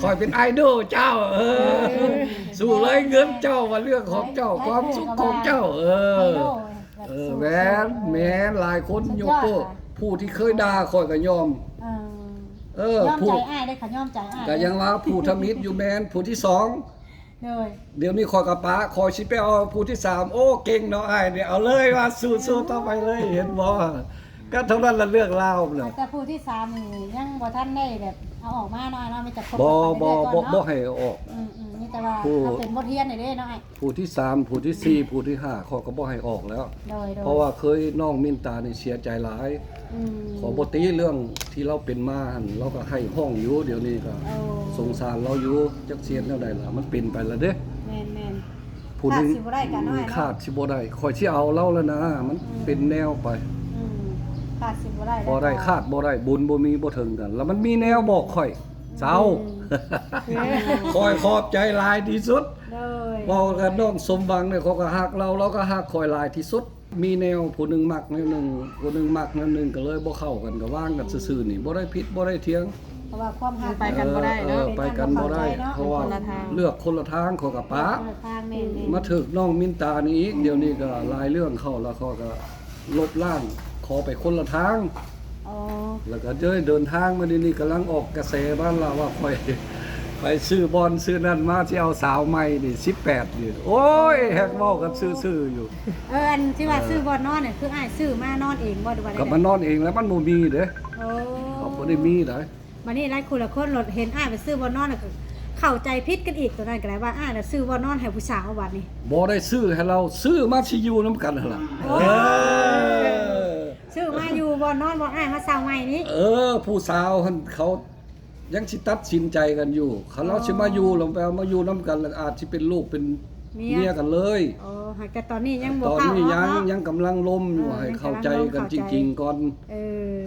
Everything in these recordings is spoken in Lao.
ຂ້ອຍເປັນໄອດອລເຈົ້າ ເອີ ເອີ ສູ້ເລີຍເງິນເຈົ້າ ວ່າເລື່ອງຂອງເຈົ້າ ຄວາມສຸກຂອງເຈົ້າ ເອີ ເອີ ແມ່ນ ແມ່ນ ຫຼາຍຄົນຍົກໂປ້ ຜູ້ທີ່ເຄີຍດ່າຂ້ອຍກໍຍອມ ເອີ ເອີ ຍອມໃຈອ້າຍເດ້ ເຂົາຍອມໃຈອ້າຍ ກໍຍັງວ່າຜູ້ທຳອິດຢູ່ແມ່ນຜູ້ທີສອງ ໂດຍ ດຽວນີ້ຂ້ອຍກໍປະ ຂ້ອຍຊິໄປເອົາຜູ້ທີສາມ ໂອ້ ເກັ່ງເນາະອ້າຍນີ້ ເອົາເລີຍວ່າ ສູ້ໆຕໍ່ໄປເລີຍ ເຫັນບໍ່? ກໍເທົ່ານັ້ນລະເລື່ອງລາວນະ ແຕ່ຜູ້ທີສາມນີ້ຍັງບໍ່ທັນໄດ້ແບບເອົາອອກມາເນາະ ເນາະ ມີແຕ່ຄົບກັນໄປເລື້ອຍໆກ່ອນເນາະ ບໍ່ ບໍ່ໃຫ້ເອົາອອກ ອືມໆ ມີແຕ່ວ່າເອົາເປັນບົດຮຽນໄດ້ເດ້ເນາະ ຜູ້ທີສາມ ຜູ້ທີສີ່ ຜູ້ທີຫ້າ ຂ້ອຍກໍບໍ່ໃຫ້ອອກແລ້ວ ໂດຍໆ ເພາະວ່າເຄີຍ ນ້ອງມິນຕານີ້ເສຍໃຈຫຼາຍ ອືມ ຂໍບໍ່ຕິເລື່ອງທີ່ລາວເປັນມາຫັ້ນ ລາວກໍໄຫ້ຮ້ອງຢູ່ ດຽວນີ້ກໍ ໂອ້ ສົງສານລາວຢູ່ ຈັກຊິເຮັດແນວໃດລະ ມັນເປັນໄປລະເດ້ ແມ່ນໆ ຜູ້ໜຶ່ງ ຂາດຊິບໍ່ໄດ້ກັນເນາະ ອືມ ຂາດຊິບໍ່ໄດ້ ຂ້ອຍຊິເອົາລາວລະນະ ມັນ ອືມ ເປັນແນວໄປ ອືມ ຂາດຊິບໍ່ໄດ້ ບໍ່ໄດ້ ຂາດບໍ່ໄດ້ ບຸນບໍ່ມີບໍ່ເຖິງກັນ ລະມັນມີແນວບອກຂ້ອຍ ເຈົ້າ ອືມ ຂ້ອຍຂອບໃຈຫຼາຍທີ່ສຸດ ໂດຍ ເວົ້າກັບນ້ອງສົມຫວັງນີ້ ຂ້ອຍກໍຮັກລາວ ລາວກໍຮັກຂ້ອຍຫຼາຍທີ່ສຸດ ມີແນວ ຜູ້ໜຶ່ງມັກແນວໜຶ່ງ ຜູ້ໜຶ່ງມັກແນວໜຶ່ງ ກໍເລີຍບໍ່ເຂົ້າກັນ ກໍວາງກັນຊື່ໆນີ້ ບໍ່ໄດ້ຜິດບໍ່ໄດ້ຖຽງ ເພາະວ່າຄວາມຮັກ ໄປກັນບໍ່ໄດ້ເນາະ ເອີ ໄປກັນບໍ່ໄດ້ ເພາະວ່າເລືອກຄົນລະທາງ ຂ້ອຍກໍປະ ເລືອກຄົນລະທາງ ແມ່ນໆ ມາຖືກນ້ອງມິນຕານີ້ອີກ ອືມ ດຽວນີ້ກໍຫຼາຍເລື່ອງເຂົ້າ ແລ້ວຂ້ອຍກໍລົບລ້າງ ຂໍໄປຄົນລະທາງ ອໍ ແລ້ວກໍເດີນທາງມານີ້ ກຳລັງອອກກະແສມາລະວ່າຂ້ອຍໄປຊື້ບ່ອນຊື້ນັ້ນມາ ຊິເອົາສາວໃໝ່ນີ້ ສິບແປດນີ້ ໂອ້ຍ ແຮງເວົ້າກັນຊື່ໆຢູ່ ເອີ ອັນທີ່ວ່າ ເອີ ຊື້ບ່ອນນອນນີ້ ຄືອ້າຍຊື້ມານອນເອງບໍ່ ຫຼືວ່າ ກໍມານອນເອງແລ້ວ ມັນບໍ່ມີເດ້ ໂອ້ ກໍບໍ່ໄດ້ມີໃດ ບັດນີ້ຫຼາຍຄົນລະຄົນເຫັນອ້າຍໄປຊື້ບ່ອນນອນ ແລ້ວກໍເຂົ້າໃຈຜິດກັນອີກ ໂຕນັ້ນກໍໄດ້ວ່າອ້າຍນະຊື້ບ່ອນນອນໃຫ້ຜູ້ສາວ ບັດນີ້ບໍ່ໄດ້ຊື້ໃຫ້ລາວ ຊື້ມາຊິຢູ່ນຳກັນຫັ້ນລະ ເອີ ເອີ ຊື້ມາຢູ່ບ່ອນນອນບ່ອນອ້າຍມາເຊົ່າໃໝ່ນີ້ ເອີ ຜູ້ສາວຫັ້ນເຂົາ ຍັງຊິຕັດສິນໃຈກັນຢູ່ ຄັນລາວ ອໍ ຊິມາຢູ່ ລາວໄປເອົາມາຢູ່ນຳກັນ ລະອາດຊິເປັນລູກເປັນເມຍ ເມຍກັນເລີຍ ອໍ ຫາກແຕ່ຕອນນີ້ຍັງບໍ່ ຕອນນີ້ຍັງ ເຂົ້າເນາະ ຍັງກຳລັງລົມຢູ່ ອໍ ໃຫ້ເຂົ້າໃຈກັນຈິງໆກ່ອນ ເອີ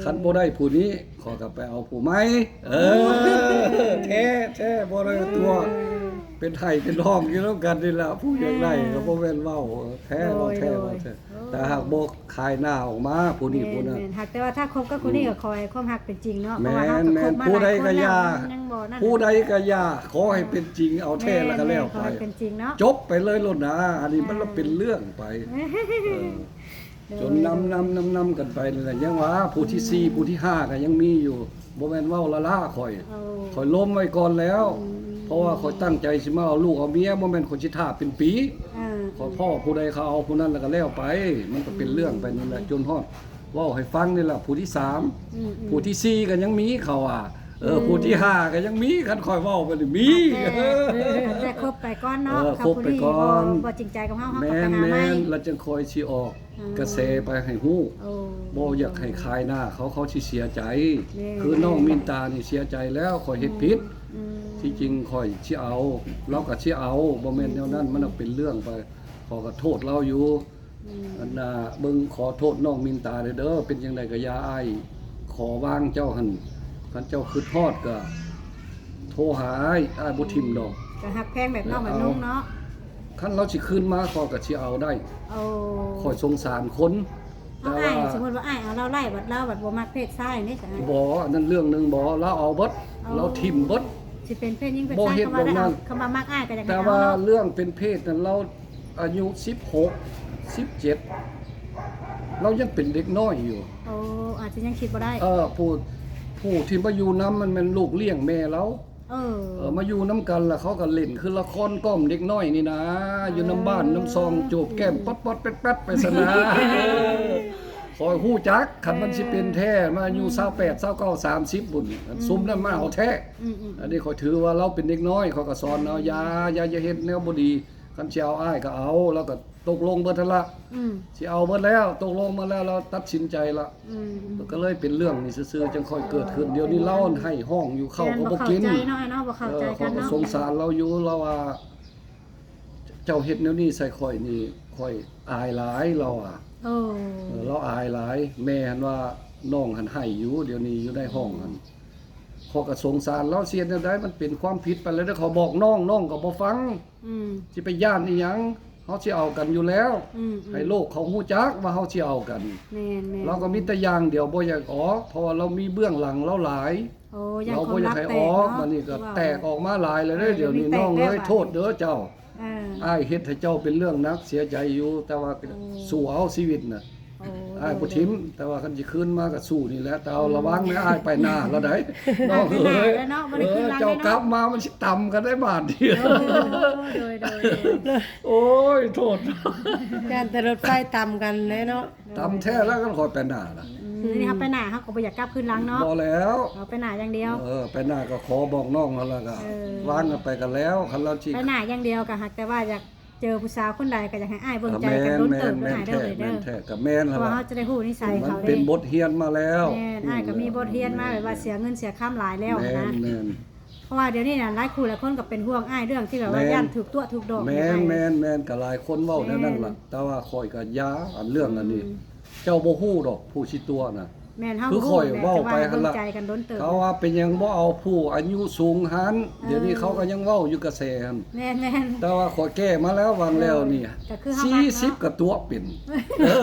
ຄັນບໍ່ໄດ້ຜູ້ນີ້ ຂ້ອຍກໍໄປເອົາຜູ້ໃໝ່ ເອີ ແທ້ໆ ບໍ່ໄດ້ຕົວະ ເປັນໄຫ້ເປັນຮ້ອງຢູ່ນຳກັນນີ້ລະ ຜູ້ຢາກໄດ້ກໍບໍ່ແມ່ນເວົ້າ ແທ້ ເວົ້າແທ້ ເວົ້າແທ້ ແຕ່ຫາກບໍ່ຂາຍໜ້າອອກມາ ຜູ້ນີ້ຜູ້ນັ້ນ ແມ່ນໆ ຫາກແຕ່ວ່າຖ້າຄົບກັບຜູ້ນີ້ ອືມ ກໍຂໍໃຫ້ຄວາມຮັກເປັນຈິງເນາະ ເພາະວ່າເຮົາກໍຄົບມາຫຼາຍຄົນແລ້ວ ຜູ້ໃດກໍຢ່າ ຍັງບໍ່ນັ້ນ ຜູ້ໃດກໍຢ່າ ຂໍໃຫ້ເປັນຈິງ ເອົາແທ້ແລ້ວກໍແລ້ວໄປ ແມ່ນໆ ຂໍໃຫ້ເປັນຈິງເນາະ ຈົບໄປເລີຍໂລດນາ ອັນນີ້ມັນລະເປັນເລື່ອງໄປ ເອີ ຈົນນຳໆໆກັນໄປນີ້ແຫຼະ ຍັງວ່າຜູ້ທີສີ່ ອືມ ຜູ້ທີຫ້າກໍຍັງມີຢູ່ ບໍ່ແມ່ນເວົ້າລ້າໆຂ້ອຍ ໂອ້ ຂ້ອຍລົມໄວ້ກ່ອນແລ້ວ ອືມ ເພາະວ່າຂ້ອຍຕັ້ງໃຈຊິມາເອົາລູກເອົາເມຍ ບໍ່ແມ່ນຂ້ອຍຊິຖ້າເປັນປີ ເອີ ຂ້ອຍພໍ້ຜູ້ໃດເຂົາເອົາຜູ້ນັ້ນແລ້ວກໍແລ້ວໄປ ມັນກໍເປັນເລື່ອງໄປນີ້ແຫຼະ ອືມ ຈົນຮອດເວົ້າໃຫ້ຟັງນີ້ແຫຼະ ຜູ້ທີສາມ ອືມໆ ຜູ້ທີສີ່ກໍຍັງມີ ເຂົາວ່າ ເອີ ອືມ ຜູ້ທີຫ້າກໍຍັງມີ ຄັນຂ້ອຍເວົ້າໄປນີ້ມີ ເອີ ແຕ່ຄົບໄປກ່ອນເນາະ ເອີ ຄົບໄປກ່ອນ ຖ້າຜູ້ນີ້ບໍ່ ບໍ່ຈິງໃຈກັບເຮົາ ເຮົາກໍໄປຫາໃໝ່ ແມ່ນໆ ແລ້ວຈັ່ງຄ່ອຍຊິອອກ ອືມ ກະແສໄປໃຫ້ຮູ້ ໂອ້ ບໍ່ຢາກໃຫ້ຂາຍໜ້າເຂົາ ເຂົາຊິເສຍໃຈ ແມ່ນ ຄືນ້ອງມິນຕານີ້ເສຍໃຈແລ້ວ ຂ້ອຍເຮັດຜິດ ອືມ ທີ່ຈິງຂ້ອຍຊິເອົາ ລາວກໍຊິເອົາ ບໍ່ແມ່ນແນວນັ້ນ ອືມ ມັນເປັນເລື່ອງໄປ ຂໍກໍໂທດລາວຢູ່ ອືມ ອັນນ່າ ເບິ່ງ ຂໍໂທດນ້ອງມິນຕາເດີ ເປັນຈັ່ງໃດກໍຢ່າ ອ້າຍຂໍວາງເຈົ້າຫັ້ນ ຄັນເຈົ້າຄິດຮອດກໍໂທຫາອ້າຍ ອ້າຍບໍ່ຖິ້ມດອກ ກໍຮັກແພງແບບນ້ອງແບບນຸ່ງເນາະ ຄັນລາວຊິຄືນມາ ຂ້ອຍກໍຊິເອົາໄດ້ ໂອ້ ຂ້ອຍສົງສານຄົນ ເອົາ ແຕ່ວ່າ ອ້າຍ ສົມມຸດວ່າອ້າຍເອົາລາວໄລ່ ບັດລາວບັດບໍ່ມັກເພດຊາຍນີ້ຊະ ບໍ່ ອັນນັ້ນເລື່ອງໜຶ່ງ ບໍ່ ລາວເອົາເບິດ ໂອ້ ລາວຖິ້ມເບິດ ຊິເປັນເພດຍິງເພດຊາຍ ບໍ່ເຮັດ ຄຳວ່າ ແບບນັ້ນ ຄຳວ່າມັກອ້າຍກໍຢາກໃຫ້ ແຕ່ວ່າເອົາເນາະ ເລື່ອງເປັນເພດນັ້ນ ລາວ ອາຍຸສິບຫົກ ສິບເຈັດ ລາວຍັງເປັນເດັກນ້ອຍຢູ່ ໂອ້ ອາດຈະຍັງຄິດບໍ່ໄດ້ ເອີ ຜູ້ ຜູ້ທີ່ມາຢູ່ນຳມັນແມ່ນລູກລ້ຽງແມ່ລາວ ເອີ ເອີ ມາຢູ່ນຳກັນລະເຂົາກໍຫຼິ້ນຄືລະຄອນກ້ອມເດັກນ້ອຍນີ້ນາ ເອີ ຢູ່ນຳບ້ານນຳຊ່ອງ ຈູບແກ້ມປັດໆແປັດໆໄປຊັ້ນນາ ຂ້ອຍຮູ້ຈັກ ຄັນມັນຊິເປັນແທ້ ມາອາຍຸ ອືມ ຊາວແປດ ຊາວເກົ້າ ສາມສິບພຸ້ນ ອືມ ຊຸມນັ້ນມາເອົາແທ້ ອືມໆໆ ອັນນີ້ຂ້ອຍຖືວ່າລາວເປັນເດັກນ້ອຍ ຂ້ອຍກໍສອນລາວ ຢ່າ ຢ່າ ຢ່າເຮັດແນວບໍ່ດີ ຄັນຊິເອົາອ້າຍກໍເອົາ ລາວກໍຕົກລົງເບິດຫັ້ນລະ ອືມ ຊິເອົາເບິດແລ້ວ ຕົກລົງໝົດແລ້ວ ລາວຕັດສິນໃຈລະ ອືມ ກໍເລີຍເປັນເລື່ອງນີ້ຊື່ໆ ຈັ່ງຄ່ອຍເກີດຂຶ້ນ ດຽວນີ້ລາວໃຫ້ຮ້ອງຢູ່ ເຂົ້າກໍບໍ່ກິນ ແມ່ນ ບໍ່ເຂົ້າໃຈເນາະ ອ້າຍເນາະ ບໍ່ເຂົ້າໃຈກັນເນາະ ເອີ ຂ້ອຍກໍສົງສານລາວຢູ່ ລາວວ່າ ເຈົ້າເຮັດແນວນີ້ໃສ່ຂ້ອຍນີ້ ຂ້ອຍອາຍຫຼາຍ ລາວວ່າ ໂອ້ ເອີ ລາວອາຍຫຼາຍ ແມ່ຫັ້ນວ່ານ້ອງຫັ້ນໄຫ້ຢູ່ ດຽວນີ້ຢູ່ໃນຫ້ອງຫັ້ນ ອືມ ຂ້ອຍກໍສົງສານລາວ ຊິເຮັດແນວໃດ ມັນເປັນຄວາມຜິດໄປແລ້ວເດ້ ຂ້ອຍບອກນ້ອງ ນ້ອງກໍບໍ່ຟັງ ອືມ ຊິໄປຢ້ານອີ່ຫຍັງ ເຮົາຊິເອົາກັນຢູ່ແລ້ວ ອືມໆ ໃຫ້ໂລກເຂົາຮູ້ຈັກວ່າເຮົາຊິເອົາກັນ ແມ່ນໆ ລາວກໍມີແຕ່ຢ່າງດຽວ ບໍ່ຢາກອອກ ເພາະວ່າລາວມີເບື້ອງຫຼັງລາວຫຼາຍ ໂອ້ ຢ້ານຄວາມລັບແຕກເນາະ ບາດນີ້ກໍແຕກອອກມາຫຼາຍແລ້ວເດ້. ເອີ ດຽວນີ້ນ້ອງເອີຍ ໂທດເດີເຈົ້າ ເອີ ອ້າຍເຮັດໃຫ້ເຈົ້າເປັນເລື່ອງໜັກເສຍໃຈຢູ່ ແຕ່ວ່າ ເອີ ສູ້ເອົາຊີວິດນະ. ໂອ້ ອ້າຍບໍ່ຖິ້ມ ແຕ່ວ່າຄັນຊິຄືນມາກໍສູ້ນີ້ແຫຼະ ແຕ່ເອົາ ເອີ ລະວັງແດ່ ອ້າຍໄປໜ້າແລ້ວໃດ໋ ນ້ອງເອີຍ. ເອີ ເຈົ້າກັບມາມັນຊິຕຳກັນໄດ໋ບາດນີ້. ໂອ້ ໂດຍໆ ໂອ້ຍ ໂທດ ຢ້ານແຕ່ລົດໄຟຕຳກັນແຫຼະເນາະ. ຕຳແທ້ແລ້ວ ຄັນຂ້ອຍໄປໜ້ານະ. ອືມ ນີ້ເຮົາໄປໜ້າ ເຮົາກໍບໍ່ຢາກກັບຄືນຫຼັງເນາະ. ບໍ່ແລ້ວ ເຮົາໄປໜ້າຢ່າງດຽວ. ເອີ ໄປໜ້າກໍຂໍບອກນ້ອງຫັ້ນລະ ກໍ ເອີ ວາງກັນໄປກໍແລ້ວ. ຄັນລາວຊິໄປໜ້າຢ່າງດຽວ ກໍຫາກແຕ່ວ່າຢາກເຈີຜູ້ສາວຄົນໃດ ກໍຢາກໃຫ້ອ້າຍເບິ່ງໃຈກັນດົນເຕີບເດີອ້າຍເດີ. ແມ່ນແທ້ ແມ່ນແທ້ ກໍແມ່ນ ເພາະວ່າເຮົາຈະໄດ້ຮູ້ນິໄສເຂົາເດ້ ມັນເປັນບົດຮຽນມາແລ້ວ. ແມ່ນ ອ້າຍກໍມີບົດຮຽນມາ ແບບວ່າເສຍເງິນເສຍຄຳຫຼາຍແລ້ວນະ. ແມ່ນໆ ເພາະວ່າດຽວນີ້ນະ ຫຼາຍຄູ່ຫຼາຍຄົນກໍເປັນຫ່ວງອ້າຍເລື່ອງທີ່ແບບວ່າ ແມ່ນ ຢ້ານຖືກຕົວະຖືກດອກ. ແມ່ນໆໆ ກໍຫຼາຍຄົນເວົ້າແນວນັ້ນລະ ແມ່ນ ແຕ່ວ່າຂ້ອຍກໍຢ່າ ອັນເລື່ອງອັນນີ້ ອືມ ເຈົ້າບໍ່ຮູ້ດອກຜູ້ຊິຕົວະນະ. ແມ່ນ ເຮົາ ຄືຂ້ອຍເວົ້າໄປຫັ້ນລະ ເຂົາວ່າເປັນຫຍັງບໍ່ເອົາຜູ້ອາຍຸສູງຫັ້ນ. ເອີ ດຽວນີ້ເຂົາກໍຍັງເວົ້າຢູ່ກະແສຫັ້ນ. ແມ່ນໆ ແຕ່ວ່າຂ້ອຍແກ້ມາແລ້ວ ຫວ່າງແລ້ວນີ້ ເອີ ກໍຄືເຮົາມັກເນາະ ສີ່ສິບກໍຕົວະເປັນ. ເອີ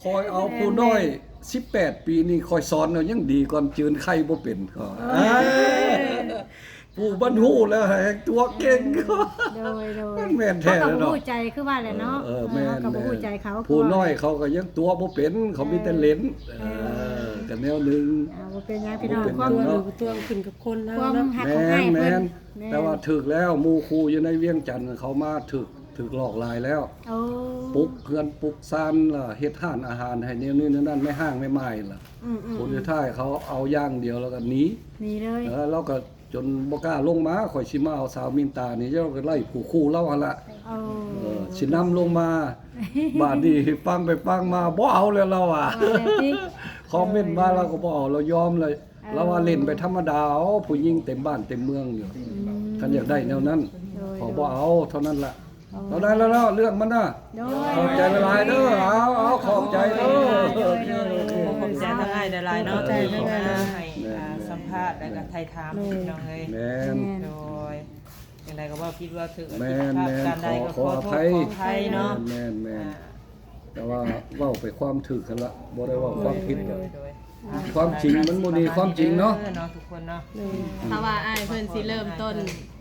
ຂ້ອຍເອົາຜູ້ນ້ອຍ ແມ່ນໆ ສິບແປດປີນີ້ ຂ້ອຍສອນເອົາຍັງດີກ່ອນ ຈືນໄຂ່ບໍ່ເປັນ. ເອີ ຜູ້ມັນຮູ້ແລ້ວແຮ່ງຕົວະເກັ່ງ. ໂດຍໆ ມັນແມ່ນແທ້ເນາະ ເຮົາກໍບໍ່ຮູ້ໃຈ ຄືວ່າແຫຼະເນາະ. ເອີໆ ເອີ ແມ່ນໆ ເຮົາກໍບໍ່ຮູ້ໃຈເຂົາ ຜູ້ນ້ອຍເຂົາກໍຍັງຕົວະບໍ່ເປັນ ເຂົາມີແຕ່ເຫຼັ້ນ. ເອີ ເອີ ກໍແນວໜຶ່ງ ອ່າ ບໍ່ເປັນຫຍັງພີ່ນ້ອງ ຄວາມຕົວະຂຶ້ນກັບຄົນເຮົາເນາະ. ຄວາມຮັກຂອງອ້າຍເພິ່ນ ແມ່ນໆ ແມ່ນ ແຕ່ວ່າຖືກແລ້ວ ໝູ່ຄູ່ຢູ່ໃນວຽງຈັນເຂົາມາຖືກ ຖືກຫຼອກຫຼາຍແລ້ວ. ໂອ້ ປຸກເຮືອນປຸກຊານ ແລ້ວເຮັດຮ້ານອາຫານໃຫ້ແນວນີ້ແນວນັ້ນ ແມ່ຮ້າງແມ່ໝ້າຍລະ. ອືມໆໆ ຜົນສຸດທ້າຍເຂົາເອົາຢ່າງດຽວ ແລ້ວກໍໜີ ໜີເລີຍ. ເອີ ແລ້ວກໍຈົນບໍ່ກ້າລົງມາ ຂ້ອຍຊິມາເອົາສາວມິນຕານີ້ ເຈົ້າກໍໄລ່ຜູ້ຄູ່ລາວຫັ້ນລະ. ໂອ້ ເອີ ຊິນຳລົງມາ ບາດນີ້ຟັງໄປຟັງມາບໍ່ເອົາແລ້ວລາວວ່າ ວ່າແລ້ວຕິ ຄອມເມັນມາລາວກໍບໍ່ເອົາ ລາວຍອມເລີຍ. ເອີ ລາວວ່າຫຼິ້ນໄປທຳມະດາເອົາ ຜູ້ຍິງເຕັມບ້ານເຕັມເມືອງຢູ່. ອືມ ຄັນຢາກໄດ້ແນວນັ້ນ ໂດຍໆ ຂໍບໍ່ເອົາເທົ່ານັ້ນລະ. ໂອ້ ເທົ່ານັ້ນລະເນາະ ເລື່ອງມັນນະ. ໂດຍ ຂອບໃຈຫຼາຍໆເດີ. ເອົາໆ ຂອບໃຈເດີ. ໂດຍໆ ໂດຍໆ ຂອບໃຈທາງອ້າຍຫຼາຍໆເນາະ ຂອບໃຈທາງອ້າຍ ທີ່ມາໃຫ້ ແມ່ນໆ ສຳພາດ ແລ້ວກໍຖ່າຍທຳ ແມ່ນ ພີ່ນ້ອງເອີຍ. ແມ່ນ ໂດຍ ຈັ່ງໃດກໍເວົ້າຜິດເວົ້າຖືກ ແມ່ນໆ ຜິດພາດການໃດກໍ ຂໍ ຂໍໂທດ ຂໍອະໄພ ຂໍອະໄພເນາະ. ແມ່ນໆ ອ່າ ແຕ່ວ່າເວົ້າໄປຄວາມຖືກຫັ້ນລະ ບໍ່ໄດ້ເວົ້າຄວາມຜິດດອກ. ໂດຍໆ ຄວາມຈິງມັນບໍ່ໜີຄວາມຈິງເນາະ. ເອີ ເນາະ ທຸກຄົນເນາະ. ໂດຍ ຖ້າວ່າອ້າຍເພິ່ນຊິເລີ່ມຕົ້ນ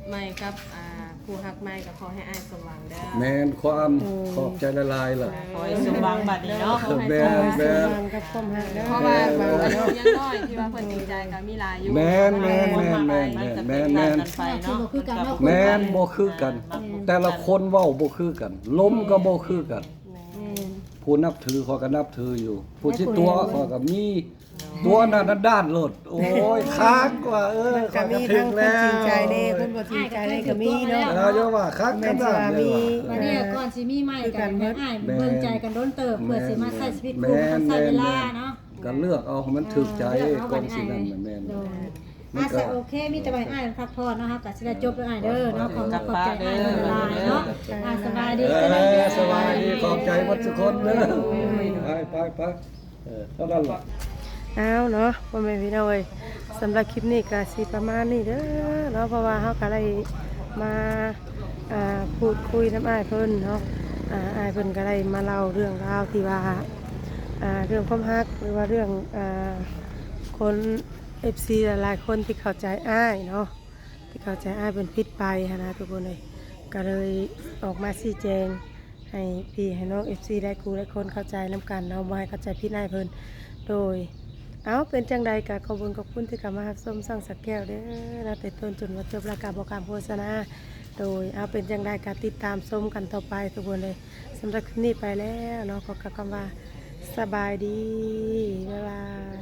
ໃໝ່ກັບ ອ່າ ຄູ່ຮັກໃໝ່ ກໍຂໍໃຫ້ອ້າຍສົມຫວັງເດີ. ແມ່ນຄວາມ ໂອ້ ຂອບໃຈຫຼາຍໆລະ. ຂໍໃຫ້ສົມຫວັງບັດນີ້ເນາະ. ແມ່ນໆ ສົມຫວັງກັບຄວາມຮັກເດີ. ເພາະວ່າອາຍຸຍັງນ້ອຍ ທີ່ວ່າເພິ່ນຈິງໃຈກໍມີຫຼາຍຢູ່. ແມ່ນໆໆໆ ແມ່ນໆ ແມ່ນບໍ່ຄືກັນເນາະ. ແມ່ນບໍ່ຄືກັນ ແມ່ນ ແຕ່ລະຄົນເວົ້າບໍ່ຄືກັນ ລົມກໍບໍ່ຄືກັນ. ແມ່ນ ຜູ້ນັບຖືຂ້ອຍກໍນັບຖືຢູ່ ຜູ້ຊິຕົວະຂ້ອຍກໍມີ. ຕົວະໜ້າດ້ານໆໂລດ. ໂອ້ຍ ຄັກວ່າ ເອີ ມັນກໍມີທັງຄົນຈິງໃຈແດ່ ຄົນບໍ່ຈິງໃຈແດ່ກໍມີເນາະ. ເອີ ຢ່າວ່າຄັກຂະໜາດນັ້ນ. ບັດນີ້ກ່ອນຊິມີໃໝ່ກໍໃຫ້ອ້າຍເບິ່ງໃຈກັນດົນເຕີບ ເພື່ອຊິມາໃຊ້ຊີວິດຄູ່ ມັນຕ້ອງໃຊ້ເວລາເນາະ. ກໍເລືອກເອົາໃຫ້ມັນຖືກໃຈ ເອີ ເລືອກເອົາ ກ່ອນຊິນັ້ນນະ. ແມ່ນ ໂດຍ ມັນກໍ ອ່າ ໂອເຄ ມີແຕ່ວ່າໃຫ້ອ້າຍພັກຜ່ອນເນາະ. ເຮົາກໍຊິໄດ້ຈົບແລ້ວອ້າຍເດີເນາະ. ຂອບໃຈອ້າຍຫຼາຍໆເນາະ. ອ່າ ສະບາຍດີ ເອີ ສະບາຍດີ ຂອບໃຈໝົດທຸກຄົນເດີ. ໂດຍ ໄປໆໆ ເອີ ເທົ່ານັ້ນລະ. ອ້າວເນາະ ພໍ່ແມ່ພີ່ນ້ອງເອີຍ ສຳລັບຄລິບນີ້ກໍຊິປະມານນີ້ເດີເນາະ. ເພາະວ່າເຮົາກໍໄດ້ມາ ອ່າ ພູດຄຸຍນຳອ້າຍເພິ່ນເນາະ. ອ່າ ອ້າຍເພິ່ນກໍໄດ້ມາເລົ່າເລື່ອງລາວທີ່ວ່າ ອ່າ ເລື່ອງຄວາມຮັກ ຫຼືວ່າເລື່ອງ ອ່າ ຄົນ ເອັຟຊີ ຫຼາຍໆຄົນທີ່ເຂົ້າໃຈອ້າຍເນາະ ທີ່ເຂົ້າໃຈອ້າຍເພິ່ນຜິດໄປຫັ້ນນະທຸກຄົນເອີຍ. ກໍເລີຍອອກມາຊີ້ແຈງໃຫ້ພີ່ໃຫ້ນ້ອງ ເອັຟຊີ ຫຼາຍຄູ່ຫຼາຍຄົນເຂົ້າໃຈນຳກັນເນາະ ບໍ່ໃຫ້ເຂົ້າໃຈຜິດອ້າຍເພິ່ນ. ໂດຍ ເອົ້າ ເປັນຈັ່ງໃດກໍຂອບຄຸນຂອບຄຸນທີ່ເຂົ້າມາຮັບຊົມຊ່ອງສາວແກ້ວເດີເນາະ ແຕ່ຕົ້ນຈົນວ່າຈົບ ແລ້ວກໍບໍ່ກຳໂຄສະນາ. ໂດຍ ເອົາ ເປັນຈັ່ງໃດກໍຕິດຕາມຊົມກັນຕໍ່ໄປທຸກຄົນເອີຍ. ສຳລັບຄລິບນີ້ໄປແລ້ວເນາະ ຂໍກ່າວຄຳວ່າສະບາຍດີ ບາຍບາຍ.